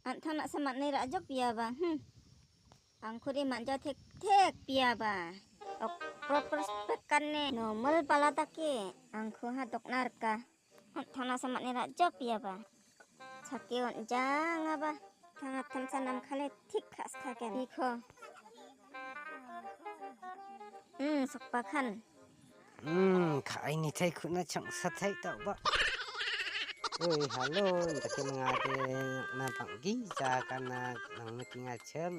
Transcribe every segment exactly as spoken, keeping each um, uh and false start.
Ant thana samat ni ra jok pia ba. Hmm. Angku di mat jok thek thek pia ba. Ok proper spek kan ne. Normal pala taki. Angku ha dok nar ka. Ant thana samat ni ra jok pia ba. Saki on janga ba. Thanga tham sanam khale thik khas khaken. Ikho. Hmm, sok pa khan. Hmm, ka ai ni thai khuna chang sa thai tau ba. Oi, hello, nda kim nga de na bang gi ja kana nang na kinga chem.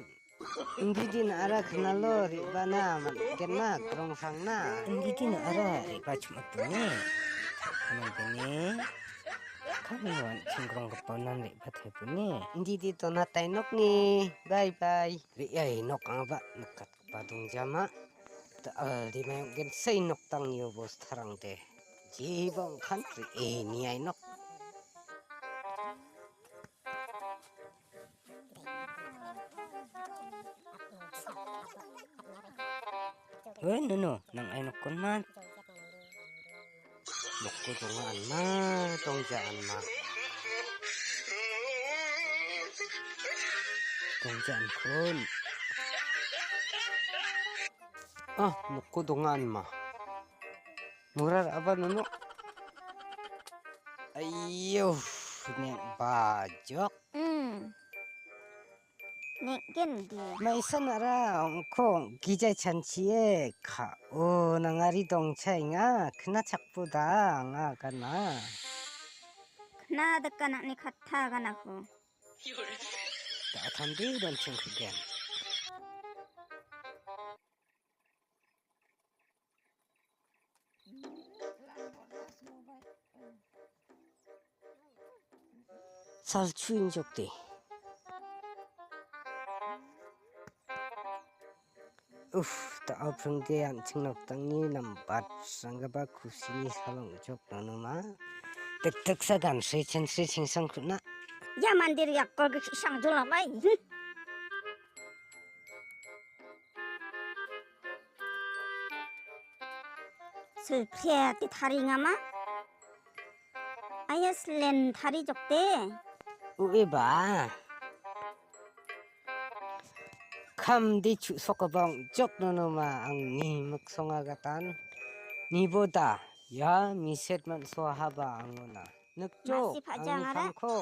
Ngi di na ara khna lo ri ba na man ken na krong sang na. Ngi di na ara ri ba chuma tu ni. Khana de ni. Kan wan ching krong ka pau nan ri ba thai pu ni. Ngi di to na tai nok ni. Bye bye. Ri ai nok ang ba nakat pa dung jama. Ta al di mai gen sei nok tang yo bos tharang de. Ji bong khan ri e ni ai nok. Wen no no nang ai nok kon man. Nok ko tong an ma tong ja an ma. Tong ja an kon. Ah, nok ko tong an ma. Murar apa no no. Ayo, ne ba jok. Hmm. Nek gen di. Mai sana ra ong kong gijai chan chie ka o nang ari dong chai nga kena chak pu da nga kana. Kena de kana ni kata kana ku. Ta tham di don ching ku gen. Sal chuin jok te. Uf, ta au prang de an ching nok tang ni nam bat sang ga ba khusi ni salong jok no no ma. Tek tek sa gan se chen se ching sang khuna. Ya mandir ya kol ke sang jol mai. Sui phria ti thari nga ma. Aya slen thari jok te. U e ba. Kham di chu sok abang jok no no ma ang ni mek song agatan. Ni boda ya mi set man so haba ang na. Nek jok. Masih pajang ang ara. Kham ko.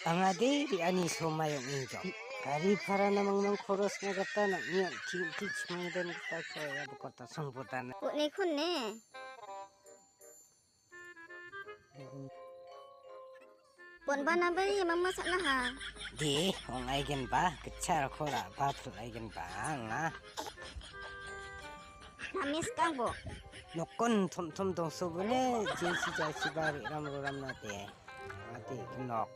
Ang ade di ani so mayong injok. Kari para namang nang koros nga gata nak niat king king semang den kata ko ya bekota song boda na. Kut ni kun ni. Pon ba na beri mama sak na ha. Di, ong ai gen ba, kechar ko la ba thul ai gen ba nga. Na mis kang bo. Lokon thom thom dong so bune, jin si jai si bari ram ro ram na te. Ati kenok.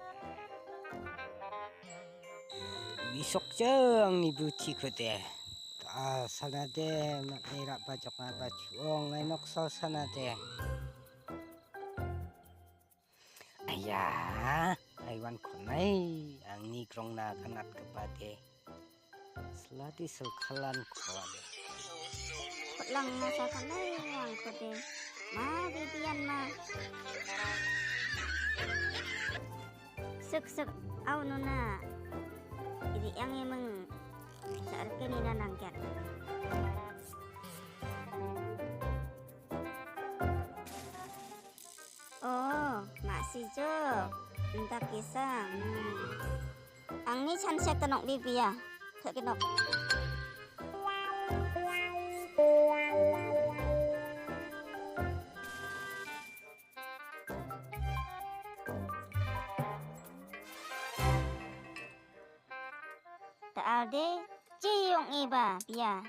Wisok jeng ni buti ko te. Ta sana de mat ni rak bajok ngai baju ong ngai nok so sana de. Aya, ai wan khonai, ang ni krong na kanat kepate. Selati sel khalan khon. Khot lang masa khonai ang khote. Ma bibian ma. Suk suk au nuna. Iri yang emang. Sa arke ni na nangket. Oh, ma si jo. Nta kisa. Hmm. Ang ni chan sek tenok bibia. Thek kinok. Ta alde, ci yong iba, bia.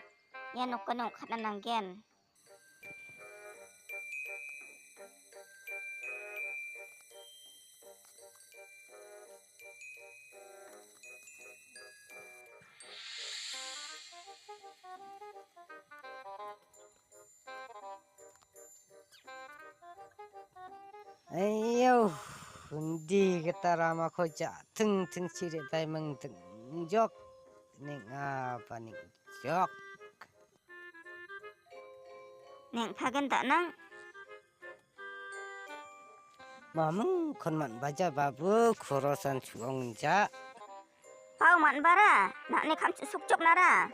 Ya nok kenok khat nang gen. Ayo, undi kata rama ko ja teng teng siri bai meng teng jok. Ning apa ning jok. Neng phagen tak nang. Mamung khon man baja babu khorosan chuong ja. Pau man bara, nak ni kam suk chok nara.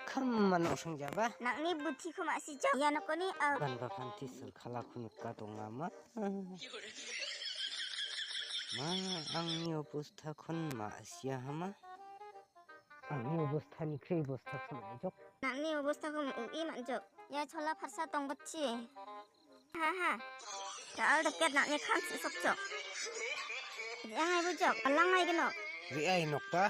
Kam manung sung ja ba. Nak ni buti ko ma si chok. Ya nak ni au. Ban ba panti sul khala khun ka tong ama. Ma ang ni obostha khon ma asia hama. Ang ni obostha ni kri obostha khon ma jok. Nak ni obostha khon ma ui man jok. Ya chola pharsa tong bacchi. Ha ha. Ka al da ket nak ni kham si sop chok. Ri ai bu jok, alang ai genok. Ri ai nok pa.